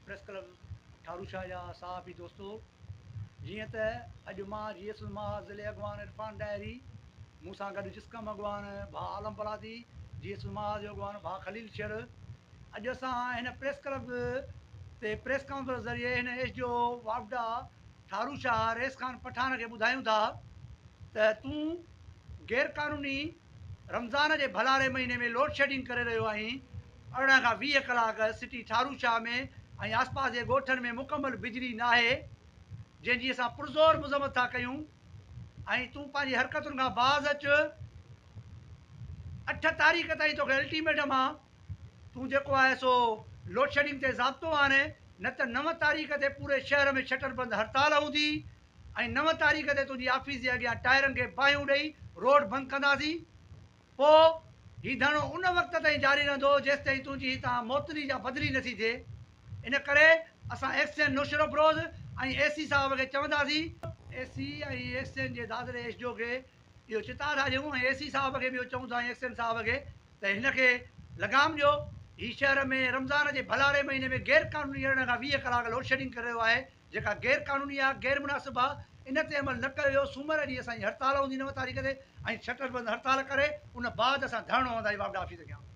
Press club Tharushah جا صحافي دوستو جيئن ته اڄ مان جي ايس مان ضلعي اڳواڻ عرفان ڏاهري مون سان گڏ جسقم اڳواڻ ڀاء عالم پلاتي جي ايس مان جو اڳواڻ ڀاء خليل شر اڄ اسان هن پريس ڪلب تي پريس ڪانفرنس ذريعي هن ايس ڊي او واپڊا ٺاروشاه رئيس خان پٺاڻ کي ٻڌايون ٿا ته تون غير قانوني رمضان جي ڀلاري مهيني ۾ لوڊشيڊنگ ڪري رهيو آهين، 18 کان 20 ڪلاڪ سٽي ٺاروشاهه ۾ ۽ آسپاس جي ڳوٺن ۾ مڪمل بجلي ناهي، جنهن جي اسان پرزور مذمت ٿا ڪيون ۽ تون پنهنجي حرڪتن کان باز اچ، اٺ تاريخ تائين توکي الٽيميٽم آ، تون جيڪو آهي سو لوڊشيڊنگ تي ضابطو آڻ، نه ته نو تاريخ تي پوري شهر ۾ شٽر بند هڙتال هوندي. ۽ نو تاريخ تي تنهنجي آفيس جي اڳيان ٽائرن کي باهيون ڏئي روڊ بند ڪنداسين. پوء هي ڌرڻو ان وقت تائين جاري رهندو جيستائين تنهنجي هتان معطلي يا بدلي نٿي ٿئي. ان ڪري اسان ايڪسين نوشهروفروز ۽ اي سي صاحب کي چونداسين. اي سي ۽ ايڪسين جي دادلي ايس ڊي او کي اهو چتاء ٿا ڏيون ۽ اي سي صاحب کي به اهو چئون ٿا ۽ ايڪسين صاحب کي ته هن کي لگام ڏيو. هي شهر ۾ رمضان جي ڀلاري مهيني ۾ غير قانوني 18 کان 20 ڪلاڪ لوڊشيڊنگ ڪري رهيو آهي. جيڪا غير قانوني آ، غير مناسب آ، ان تي عمل نه ڪيو ويو، سومر ڏينهن اسان جي هڙتال هوندي نو تاريخ تي ۽ شٽر بند هڙتال ڪري ان بعد اسان ڌرڻو هڻنداسين واپڊا آفيس اڳيان.